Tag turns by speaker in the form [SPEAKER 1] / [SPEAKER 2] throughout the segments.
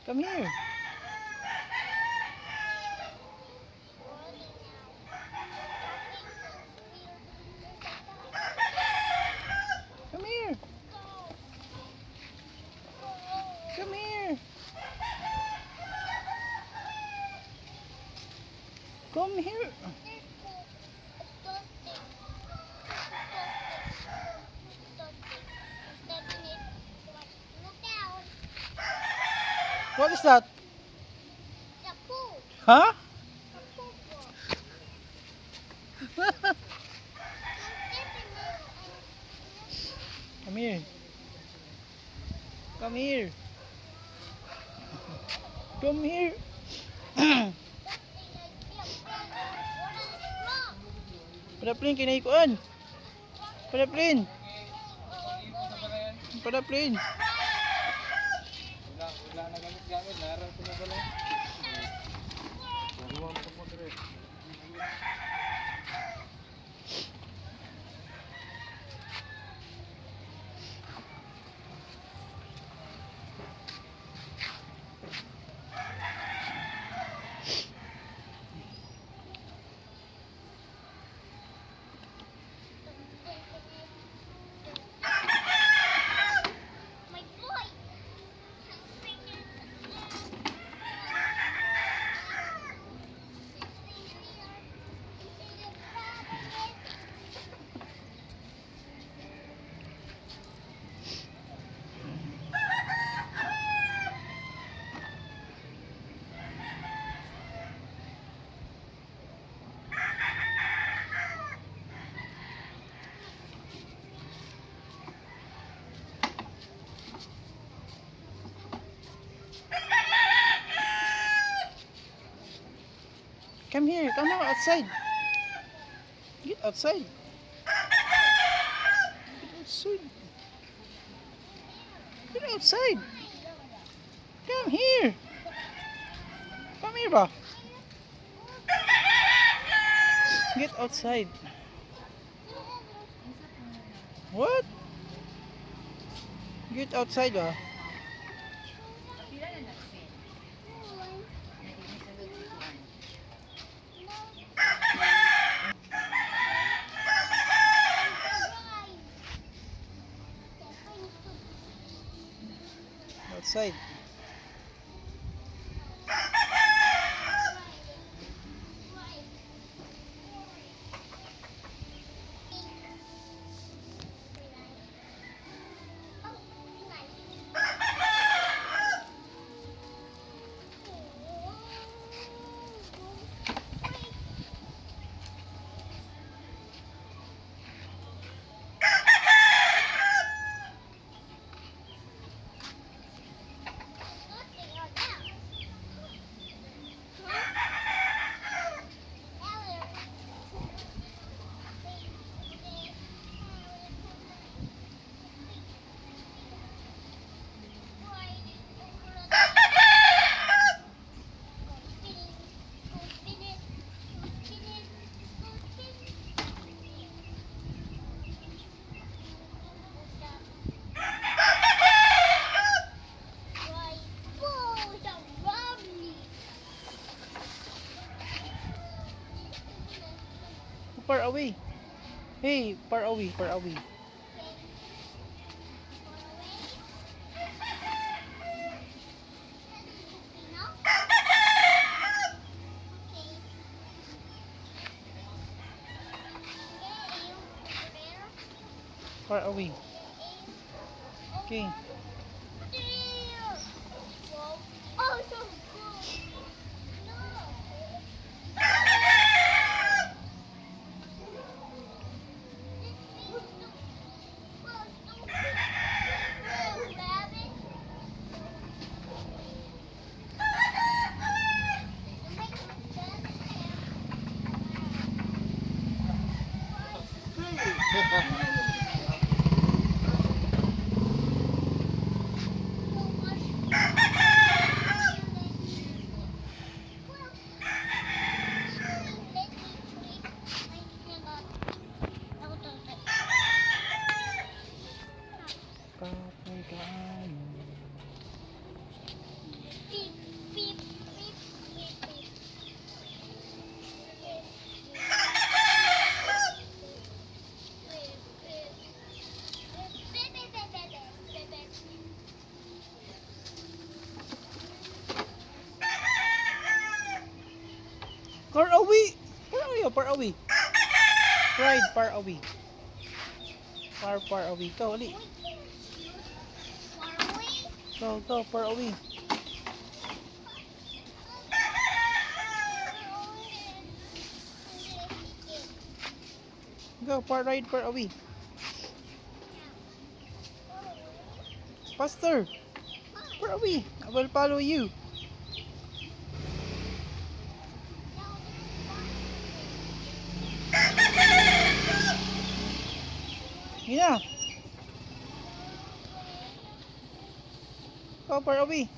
[SPEAKER 1] Come here. Come here. Come here. Come here. What is that?
[SPEAKER 2] The pool.
[SPEAKER 1] Huh?
[SPEAKER 2] The pool ball.
[SPEAKER 1] Come here. Come here. Come here. Padaplin, kinahikuan. Padaplin. Padaplin.
[SPEAKER 3] Wala, wala na gamit-gamit. Naral ko na pala. Buruan pa mo dire.
[SPEAKER 2] My boy.
[SPEAKER 1] Come here. Come on, outside. Get outside. Get outside. Get outside. Come here. Come here, ba. Get outside. What? Get outside, ah.
[SPEAKER 4] Pila na na-spend? Naisunod si Juan.
[SPEAKER 1] Outside. Far away. Hey, far away, far away. Far away. Okay.
[SPEAKER 2] Oh, so good. No. This thing's so, well, so big. Little rabbit. Make a
[SPEAKER 1] Far away. Far away, oh, far away. Ride far away. Far, far away. Go, ali.
[SPEAKER 2] We can shoot far away.
[SPEAKER 1] Go, go, far away. Go, far ride, far away. Faster. Far away. I will follow you. Hina. Go far away.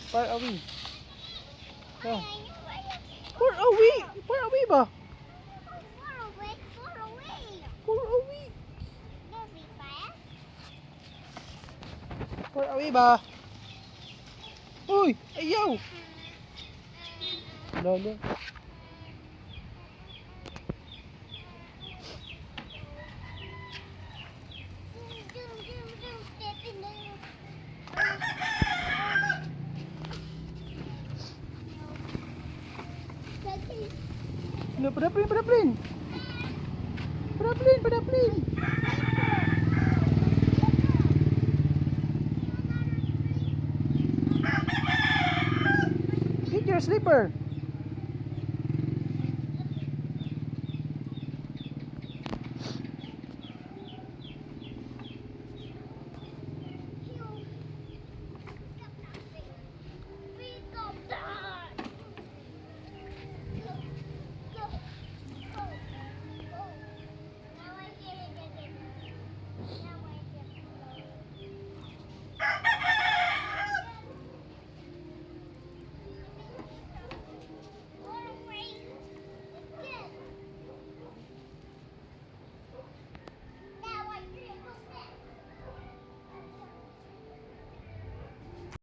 [SPEAKER 1] Far away. Go. Far away. Far away ba?
[SPEAKER 2] Far away, far away.
[SPEAKER 1] Far away.
[SPEAKER 2] Don't be fast.
[SPEAKER 1] Far away ba? Uy, ayaw. Lolo.
[SPEAKER 2] Zoom, zoom, zoom, zoom, step in there.
[SPEAKER 1] Ano, padaplin, padaplin. Padaplin, padaplin. Get your slipper.